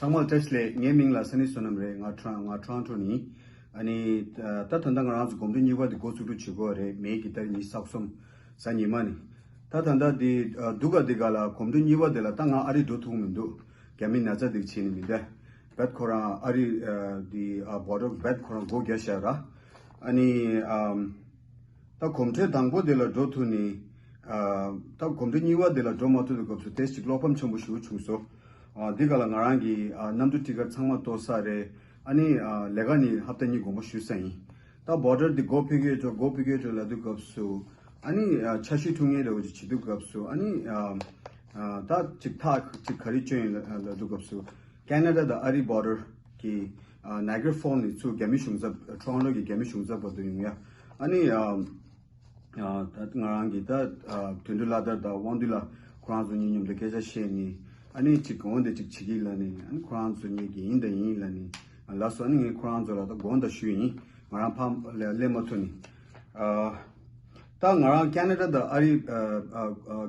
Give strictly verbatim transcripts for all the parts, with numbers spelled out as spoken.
ཚང་མ་ལ་བཀྲ་ཤིས་བདེ་ལེགས། ངའི་མིང་ལ་ས་ནི་བསོད་ནམས་རེད། ང་ཊོ་ང་ཊོ་རོན་ཊོ་ནས་ཡིན། ཨ་ནི་ད་ད་ད་ལྟ་ང་རང་ཚོ་གོམ་བགྲོད་གཉིས་པ་དེ་འགོ་ཚུགས་འགྲོ་བྱེད་དགོས་རེད། མེ་གི་ཏ་རིག་ཉི་ཤུ་རྩ་གསུམ་གཟའ་ཉི་མ་ནས། ད་ད་ལྟ་དེ་སྡུག་ག་དེ་ག་ལ་གོམ་བགྲོད་གཉིས་པ་དེ་ལ་ད་ང་ཨ་རི་འགྲོ་ཐུབ་མི་འདུག་རྒྱ་མི་ན་ཚ་དེ་བྱས་ནས་མི་འདུག་བེད་ཁོ་རང་ཨ་རི་དེ་བོ་ཌར་བེད་ཁོ་རང་སྒོ་རྒྱག་བཞག་ར། ཨ་ནི་ད་གོམ་བགྲོད་དང་པོ་དེ་ལ་འགྲོ་ཐུབ་ནས། ད་གོམ་བགྲོད་གཉིས་པ་དེ་ལ་འགྲོ་མ་ཐུབ་པའི་སྐབས་སུ་ཏོག་ཙམ་བློ་ཕམ་ཆེན་པོ་ཞིག་བྱུང་སོང་། འདི་ག་ལ་ང་རང་གི་གནམ་གྲུ་ཊི་ཀེ་ཊི་ཚང་མ་གཏོར་ཚར་རེད། ཨ་ནི་ལས་ཀ་ནི་ཧབ་ཏ་གཉིས་དགོངས་པ་ཞུས་ཚར་ཡིན། ད་བོ་ཌར་འདི་སྒོ་ཕྱེ་གི་ཡོད་ཅོག་སྒོ་ཕྱེ་གི་ཡོད་ཅོག་ལབ་དུས་སྐབས་སུ། ཨ་ནི་འཆར་གཞི་འཁྲུག་ངེས་རེ་བ་ཅིག་བྱེད་དུས་སྐབས་སུ། ཨ་ནི་ད་ཅིག་ཐག་ཅིག་ག་རེ་གཅོད་ཡིན་ལབ་དུས་སྐབས་སུ། ཁེ་ན་ཌ་དང་ཨ་རི་བོ་ཌར་གི་ནཱི་ཀ་ར་ཧྥོལ་ནས་ཚུར་རྒྱ་མི་གཞུང་ཚབ་ཊོ་རོན་ཊོ་གི་རྒྱ་མི་གཞུང་ཚབ་བར་དུ་ཡོང་ཡ། ཨ་ནི་ད་ང་རང་གིས་ད་དོན་གྲུབ་བླ་དར་དང་དབང་འདུས་ལགས་ཁོ་རང་ཚོ་གཉིས་མཉམ་དུ་སྐད་ཆ་བཤད་ནས། ཨ་ནི་ཅིག་འོན་ཏེ་ཅིག་བྱེད་ཀྱི་ལབ་ནས། ཨ་ནི་ཁོ་རང་ཚོ་གཉིས་ཀྱིས་ཡིན་དང་ཡིན་ལབ་ནས་ལབ་སོང་། ཨ་ནི་ངས་ཁོ་རང་ཚོ་ལ་ད་དགོངས་དག་ཞུས་ཡིན། ང་རང་ཕར་སླེབས་མ་ཐུབ་ནས། ད་ང་རང་ཁེ་ན་ཌ་དང་ཨ་རི།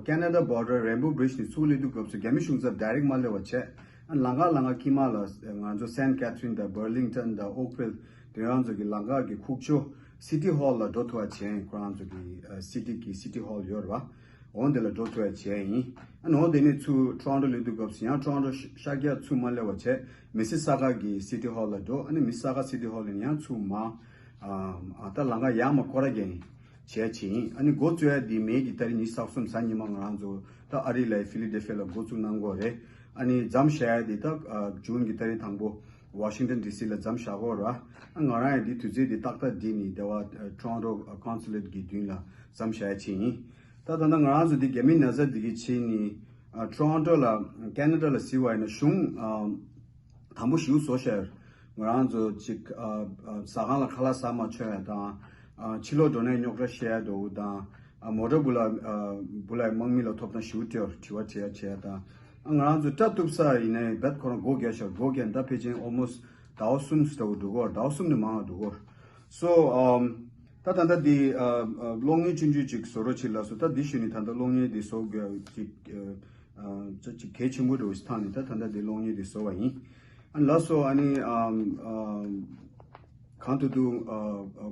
ཁེ་ན་ཌ་བོ་ཌར་རེན་བོ་བྷི་རི་ཇི་ནས་ཚུར་སླེབས་དུས་སྐབས་སུ་རྒྱ་མི་གཞུང་ཚབ་ཌའི་རེག་མ་སླེབས་པ་བྱས། ཨ་ནི་ལམ་ཁ་ལམ་ཁ་དཀྱིལ་མ་ལ་ང་ཚོ་སན་ཁེ་ཐ་རིན་དང་བར་ལིང་ཊོན་དང་ཨོག་ཝིལ་དེ་རང་ཚོ་གི་ལམ་ཁ་གི་ཁུག་ཀྱོག་སི་ཊི་ཧོལ་ལ་འགྲོ་ཐུབ་པ་བྱས། ཁོ་རང་ཚོ་གི་སི་ཊི་གི་སི་ཊི་ཧོལ་ཡོད་རེད་པ། འོ་དེ་ལ་འགྲོ་ཐུབ་པ་བྱས་ཡིན། ཨ་ནི་འོ་དེ་ནས་ཚུར་ཊོ་རོན་ཊོ་སླེབས་དུས་སྐབས་སུ་ཡང་ཊོ་རོན་ཊོ་ཤར་རྒྱག་ཚུར་མ་སླེབས་པ་བྱས། མི་སི་ས་ག་གི་སི་ཊི་ཧོལ་ལ་འགྲོ། ཨ་ནི་མི་སི་ས་ག་སི་ཊི་ཧོལ་ནས་ཡང་ཚུར་མར། ཨ་ད་ལམ་ཁ་ཡར་མར་སྐོར་ར་རྒྱག་ཡིན། བྱས་བྱས་ཡིན། ཨ་ནི་འགོ་བཙུགས་ཡ་འདི་མེ་གི་ཏ་རིག་ཉི་ཤུ་རྩ་གསུམ་གཟའ་ཉི་མ་ང་རང་ཚོ་ད་ཨ་རི་ལ་ཕི་ལི་ཌེལ་ཕི་ཡ་ལ་འགོ་བཙུགས་གནང་གི་ཡོད་རེད། ཨ་ནི་མཚམས་བཞག་ཡ་འདི་ད་ཇུན་གི་ཏ་རིག་དང་པོ་ཝ་ཤིང་ཊོན་ཌི་སི་ལ་མཚམས་བཞག་གི་ཡོད་རེད། ཨ་ང་རང་ཡང་འདི་དུས་ཚོད་འདི་ཏག་ཏག་འདི་ནི་དེ་བ་ཊོ་རོན་ཊོ་ཀོན་སུ་ལེཊ་གི་མདུན་ལ་མཚམས་བཞག་ཡ་བྱས་ཡིན། ད་ད་ལྟ་ང་རང་ཚོ་འདི་རྒྱ་མི་ན་ཚ་འདི་གི་བྱས་ནི་ཊོ་རོན་ཊོ་ལ་ཁེ་ན་ཌ་ལ་གཟིགས་པ་ཡིན་ན་གཞུང་དམ་པོ་ཞིག་བཟོ་ཤར། ང་རང་ཚོ་ཅིག་ཟ་ཁང་ལ་ཁ་ལག་ཟ་མ་ཆོག་ཡ་དང་། ཕྱི་ལོགས་འགྲོ་ནས་རྙོག་དྲ་བཤད་ཡ་འགྲོ་དང་། མོ་ཊ་སྦུག་ལ་སྦུག་ལ་དམག་མི་ལ་ཐོབ་ཐང་ཞུ་སྟེ་དྲི་བ་དྲི་ཡ་བྱེད་ཡ་དང་། ང་རང་ཚོ་སྐྲ་གཏུབ་ས་ཡིན་ནའི་རྦད་ཁོ་རང་སྒོ་རྒྱག་ཤར། སྒོ་རྒྱག་ད་ཕལ་ཆེར་ཨོལ་མོ་སི་ཊི་ཟླ་བ་གསུམ་ཙམ་འགྲོ་གོ། ཟླ་བ་གསུམ་ནས་མང་བ་འགྲོ་གོ། སོ་ད་ད་ལྟ་འདི་གློག་བརྙན་ཆུང་ཆུང་ཅིག་བཟོ་རོགས་བྱེད་ལབ་སོང་། ད་འདི་ཞུ་ནི་ད་ལྟ་གློག་བརྙན་འདི་བཟོ་དགོས་ཅིག་ཅིག་གལ་ཆེན་པོ་འགྲོ་བའི་ཐང་ནས་ད་ད་ལྟ་འདི་གློག་བརྙན་འདི་བཟོ་བ་ཡིན། ཨ་ལགས་སོ། ཨ་ནི་གང་ཐུབ་ཐུབ་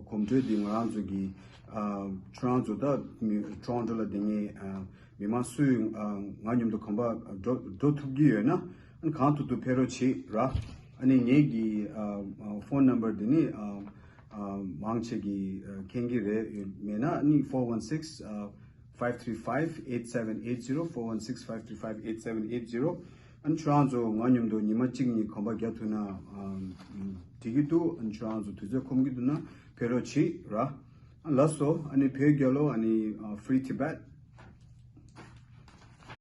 གོམ་བགྲོད་འདི་ང་རང་ཚོ་གི་ཁྱོད་རང་ཚོ་ད་མི་ཊོ་རོན་ཊོ་ལ་བསྡད་མཁན་མི་མང་སུ་ང་མཉམ་དུ་གོམ་པ་འགྲོ་འགྲོ་ཐུབ་ཀྱི་ཡོད་ན། ཨ་ནི་གང་ཐུབ་ཐུབ་ཕེབས་རོགས་བྱེད་ར། ཨ་ནི་ངེད་ཀྱི་ཕོན་ནམ་བར་འདི་ནི་མང་ཆེ་གི་མཁྱེན་གྱི་རེད། མེད་ན་ཨ་ནི་four one six five three five eight seven eight zero, four one six five three five eight seven eight zero། ཨ་ནི་ཁྱོད་རང་ཚོ་ང་མཉམ་དུ་ཉི་མ་གཅིག་གཉིས་གོམ་པ་རྒྱག་ཐུབ་ན་འགྲིག་གི་འདུག་ཨ་ནི་ཁྱོད་རང་ཚོ་དུས་ཚོད་ཁོམ་གྱི་འདུག་ན་ཕེབས་རོགས་བྱེད་ར། ཨ་ལགས་སོ། ཨ་ནི་བོད་རྒྱལ་ལོ། ཨ་ནི་Free Tibet།